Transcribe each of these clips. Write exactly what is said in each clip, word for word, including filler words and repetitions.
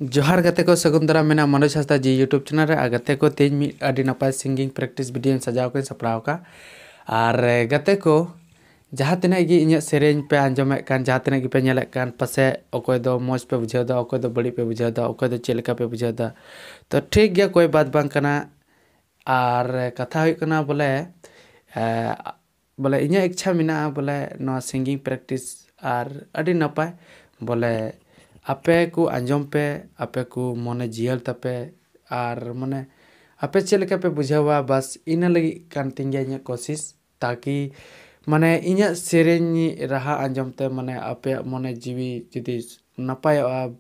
ᱡᱚᱦᱟᱨ ᱜᱟᱛᱮ ᱠᱚ, ᱥᱟᱹᱜᱩᱱ ᱫᱟᱨᱟᱢ ᱢᱮᱱᱟᱜᱼᱟ ᱢᱚᱱᱳᱡᱽ ᱦᱟᱸᱥᱫᱟ ᱡᱤ YouTube ᱪᱮᱱᱮᱞ ᱨᱮ᱾ ᱟᱨ ᱜᱟᱛᱮ ᱠᱚ, ᱛᱮᱦᱮᱧ ᱢᱤᱫ ᱟᱹᱰᱤ ᱱᱟᱯᱟᱭ ᱥᱤᱝᱜᱤᱝ ᱯᱨᱮᱠᱴᱤᱥ ᱵᱷᱤᱰᱤᱭᱳᱧ ᱥᱟᱡᱟᱣ ᱠᱟᱜᱼᱟᱹᱧ, ᱥᱟᱯᱲᱟᱣ ᱟᱠᱟᱫᱼᱟ᱾ ᱟᱨ ᱜᱟᱛᱮ ᱠᱚ, ᱡᱟᱦᱟᱸ ᱛᱤᱱᱟᱹᱜ ᱜᱮ ᱤᱧᱟᱹᱜ ᱥᱮᱨᱮᱧ ᱯᱮ ᱟᱸᱡᱚᱢᱮᱫ ᱠᱟᱱ, ᱡᱟᱦᱟᱸ ᱛᱤᱱᱟᱹᱜ ᱜᱮᱯᱮ ᱧᱮᱞᱮᱫ ᱠᱟᱱ, ᱯᱟᱥᱮᱡ ᱚᱠᱚᱭ ᱫᱚ ᱢᱚᱡᱽ ᱯᱮ ᱵᱩᱡᱷᱟᱹᱣ ᱮᱫᱟ, ᱚᱠᱚᱭ ᱫᱚ ᱵᱟᱹᱲᱤᱡ ᱯᱮ ᱵᱩᱡᱷᱟᱹᱣ ᱮᱫᱟ, ᱚᱠᱚᱭ ᱫᱚ ᱪᱮᱫ ᱞᱮᱠᱟ ᱯᱮ ᱵᱩᱡᱷᱟᱹᱣ ᱮᱫᱟ, ᱛᱚ ᱴᱷᱤᱠ ᱜᱮᱭᱟ, ᱠᱳᱭ ᱵᱟᱛ ᱵᱟᱝ ᱠᱟᱱᱟ᱾ ᱟᱨ ᱠᱟᱛᱷᱟ ᱦᱩᱭᱩᱜ ᱠᱟᱱᱟ ᱵᱚᱞᱮ, ᱮ, ᱵᱚᱞᱮ ᱤᱧᱟᱹᱜ ᱤᱪᱪᱷᱟ ᱢᱮᱱᱟᱜᱼᱟ ᱵᱚᱞᱮ ᱱᱚᱣᱟ ᱥᱤᱝᱜᱤᱝ ᱯᱨᱮᱠᱴᱤᱥ ᱟᱨ ᱟᱹᱰᱤ ᱱᱟᱯᱟᱭ ᱵᱚᱞᱮ ᱟᱯᱮ ᱠᱚ ᱟᱸᱡᱚᱢ ᱯᱮ, ᱟᱯᱮ ᱠᱚ ᱢᱚᱱᱮ ᱡᱤᱭᱟᱹᱲ ᱛᱟᱯᱮ, ᱟᱨ ᱢᱟᱱᱮ ᱟᱯᱮ ᱪᱮᱫ ᱞᱮᱠᱟ ᱯᱮ ᱵᱩᱡᱷᱟᱹᱣᱟ, ᱵᱟᱥ ᱤᱱᱟᱹ ᱞᱟᱹᱜᱤᱫ ᱠᱟᱱ ᱛᱤᱧ ᱜᱮᱭᱟ ᱤᱧᱟᱹᱜ ᱠᱳᱥᱤᱥ, ᱛᱟᱠᱤ ᱢᱟᱱᱮ ᱤᱧᱟᱹᱜ ᱥᱮᱨᱮᱧ ᱨᱟᱦᱟ ᱟᱸᱡᱚᱢ ᱛᱮ ᱢᱟᱱᱮ ᱟᱯᱮᱭᱟᱜ ᱢᱚᱱᱮ ᱡᱤᱣᱤ ᱡᱩᱫᱤ ᱱᱟᱯᱟᱭᱚᱜᱼᱟ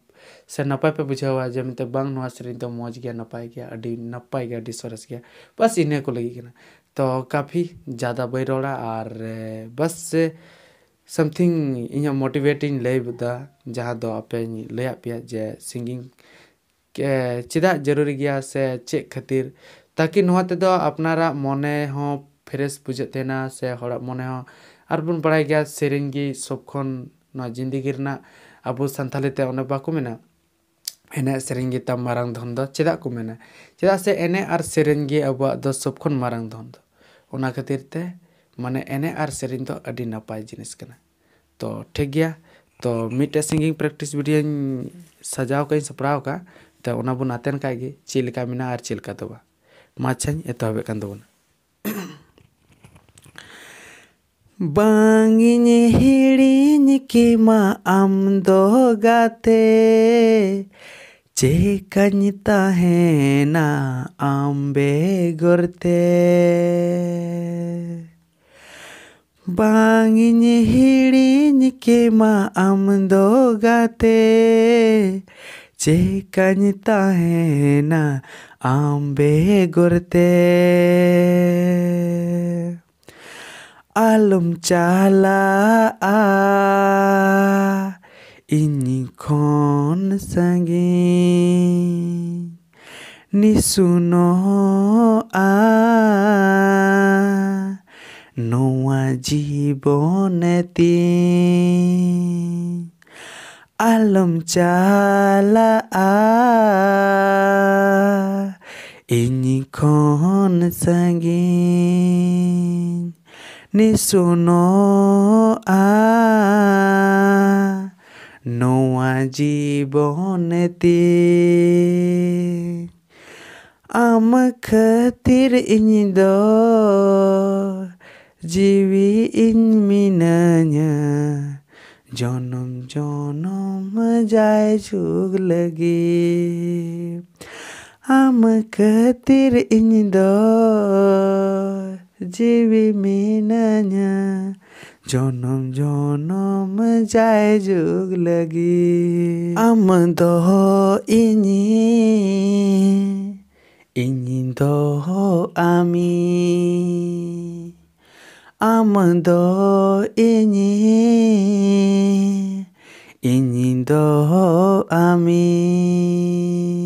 ᱥᱮ ᱱᱟᱯᱟᱭ ᱯᱮ ᱵᱩᱡᱷᱟᱹᱣᱟ, ᱡᱮ ᱢᱮᱱᱛᱮ ᱵᱟᱝ, ᱱᱚᱣᱟ ᱥᱮᱨᱮᱧ ᱫᱚ ᱢᱚᱡᱽ ᱜᱮᱭᱟ, ᱱᱟᱯᱟᱭ ᱜᱮᱭᱟ, ᱟᱹᱰᱤ ᱱᱟᱯᱟᱭ ᱜᱮᱭᱟ, ᱟᱹᱰᱤ ᱥᱚᱨᱮᱥ ᱜᱮᱭᱟ, ᱵᱟᱥ ᱤᱱᱟᱹ ᱠᱚ ᱞᱟᱹᱜᱤᱫ ᱠᱟᱱᱟ᱾ ᱛᱚ ᱠᱟᱯᱷᱤ ᱡᱟᱫᱟ ᱵᱟᱹᱧ ᱨᱚᱲᱟ, ᱟᱨ ᱮ, ᱵᱟᱥ ᱥᱮ something ᱤᱧᱟᱹᱜ ᱢᱳᱴᱤᱵᱷᱮᱴ ᱤᱧ ᱞᱟᱹᱭ ᱮᱫᱟ, ᱡᱟᱦᱟᱸ ᱫᱚ ᱟᱯᱮᱧ ᱞᱟᱹᱭᱟᱫ ᱯᱮᱭᱟ ᱡᱮ ᱥᱤᱝᱜᱤᱝ ᱠᱮ-, ᱪᱮᱫᱟᱜ ᱡᱟᱹᱨᱩᱨᱤ ᱜᱮᱭᱟ ᱥᱮ ᱪᱮᱫ ᱠᱷᱟᱹᱛᱤᱨ, ᱛᱟᱠᱤ ᱱᱚᱣᱟ ᱛᱮᱫᱚ ᱟᱯᱱᱟᱨᱟᱜ ᱢᱚᱱᱮ ᱦᱚᱸ ᱯᱷᱨᱮᱥ ᱵᱩᱡᱷᱟᱹᱜ ᱛᱟᱦᱮᱱᱟ ᱥᱮ ᱦᱚᱲᱟᱜ ᱢᱚᱱᱮ ᱦᱚᱸ᱾ ᱟᱨ ᱵᱚᱱ ᱵᱟᱲᱟᱭ ᱜᱮᱭᱟ ᱥᱮᱨᱮᱧ ᱜᱮ ᱥᱚᱵ ᱠᱷᱚᱱ ᱱᱚᱣᱟ ᱡᱤᱱᱫᱮᱜᱤ ᱨᱮᱱᱟᱜ, ᱟᱵᱚ ᱥᱟᱱᱛᱟᱞᱤ ᱛᱮ ᱚᱱᱮ ᱵᱟᱠᱚ ᱢᱮᱱᱟ, ᱮᱱᱮᱡ ᱥᱮᱨᱮᱧ ᱜᱮ ᱛᱟᱢ ᱢᱟᱨᱟᱝ ᱫᱷᱚᱱ ᱫᱚ, ᱪᱮᱫᱟᱜ ᱠᱚ ᱢᱮᱱᱟ? ᱪᱮᱫᱟᱜ ᱥᱮ ᱮᱱᱮᱡ ᱟᱨ ᱥᱮᱨᱮᱧ ᱜᱮ ᱟᱵᱚᱣᱟᱜ ᱫᱚ ᱥᱚᱵ ᱠᱷᱚᱱ ᱢᱟᱨᱟᱝ ᱫᱷᱚᱱ ᱫᱚ᱾ ᱚᱱᱟ ᱠᱷᱟᱹᱛᱤᱨ ᱛᱮ ᱢᱟᱱᱮ ᱮᱱᱮᱡ ᱟᱨ ᱥᱮᱨᱮᱧ ᱫᱚ ᱟᱹᱰᱤ ᱱᱟᱯᱟᱭ ᱡᱤᱱᱤᱥ ᱠᱟᱱᱟ᱾ ᱛᱚ ᱴᱷᱤᱠ ᱜᱮᱭᱟ, ᱛᱚ ᱢᱤᱫᱴᱮᱡ ᱥᱤᱝᱜᱤᱝ ᱯᱨᱮᱠᱴᱤᱥ ᱵᱷᱤᱰᱤᱭᱳᱧ ᱥᱟᱡᱟᱣ ᱠᱟᱜ ᱤᱧ ᱥᱟᱯᱲᱟᱣ ᱠᱟᱜ, ᱛᱚ ᱚᱱᱟ ᱵᱚᱱ ᱟᱛᱮᱱ ᱠᱟᱜ ᱜᱮ, ᱪᱮᱫ ᱞᱮᱠᱟ ᱢᱮᱱᱟᱜᱼᱟ ᱟᱨ ᱪᱮᱫ ᱞᱮᱠᱟ ᱫᱚ ᱵᱟᱝ᱾ ᱢᱟ ᱟᱪᱪᱷᱟᱧ ᱮᱛᱚᱦᱚᱵᱮᱫ ᱠᱟᱱ ᱛᱟᱵᱚᱱᱟ᱾ ᱵᱟᱝ ᱤᱧ ᱦᱤᱲᱤᱧ ᱠᱮᱢᱟ ᱟᱢ ᱫᱚ ᱜᱟᱛᱮ, ᱪᱮᱠᱟᱧ ᱛᱟᱦᱮᱱᱟ ᱟᱢ ᱵᱮᱜᱚᱨ ᱛᱮ᱾ ᱵᱟᱝ ᱤᱧ ᱦᱤᱲᱤᱧ ᱠᱮᱢᱟ ᱟᱢ ᱫᱚ ᱜᱟᱛᱮ, ᱪᱮᱠᱟᱧ ᱛᱟᱦᱮᱱᱟ ᱟᱢ ᱵᱮᱜᱚᱨ ᱛᱮ᱾ ᱟᱞᱚᱢ ᱪᱟᱞᱟᱜᱼᱟ ᱤᱧ ᱠᱷᱚᱱ ᱥᱟᱺᱜᱤᱧ, ᱱᱤᱥᱩᱱᱚᱜᱼᱟ ᱱᱚᱣᱟ ᱡᱤᱵᱚᱱ ᱛᱤᱧ᱾ ᱟᱞᱚᱢ ᱪᱟᱞᱟᱜᱼᱟ ᱤᱧ ᱠᱷᱚᱱ ᱥᱟᱺᱜᱤᱧ, ᱱᱤᱥᱩᱱᱚᱜᱼᱟ ᱱᱚᱣᱟ ᱡᱤᱵᱚᱱ ᱛᱤᱧ᱾ ᱟᱢ ᱠᱷᱟᱹᱛᱤᱨ ᱤᱧ ᱫᱚ ᱡᱤᱣᱤ ᱤᱧ ᱢᱤᱱᱟᱹᱧᱟ, ᱡᱚᱱᱚᱢ ᱡᱚᱱᱚᱢ ᱡᱟᱭ ᱡᱩᱜᱽ ᱞᱟᱹᱜᱤᱫ᱾ ᱟᱢ ᱠᱷᱟᱹᱛᱤᱨ ᱤᱧ ᱫᱚ ᱡᱤᱣᱤ ᱢᱤᱱᱟᱹᱧᱟ, ᱡᱚᱱᱚᱢ ᱡᱚᱱᱚᱢ ᱡᱟᱭ ᱡᱩᱜᱽ ᱞᱟᱹᱜᱤᱫ᱾ ᱟᱢ ᱫᱚ ᱤᱧᱤᱡ, ᱤᱧ ᱫᱚ ᱟᱢᱤᱡ᱾ ᱟᱢ ᱫᱚ ᱤᱧᱤᱡ, ᱤᱧ ᱫᱚ ᱟᱢᱤᱡ᱾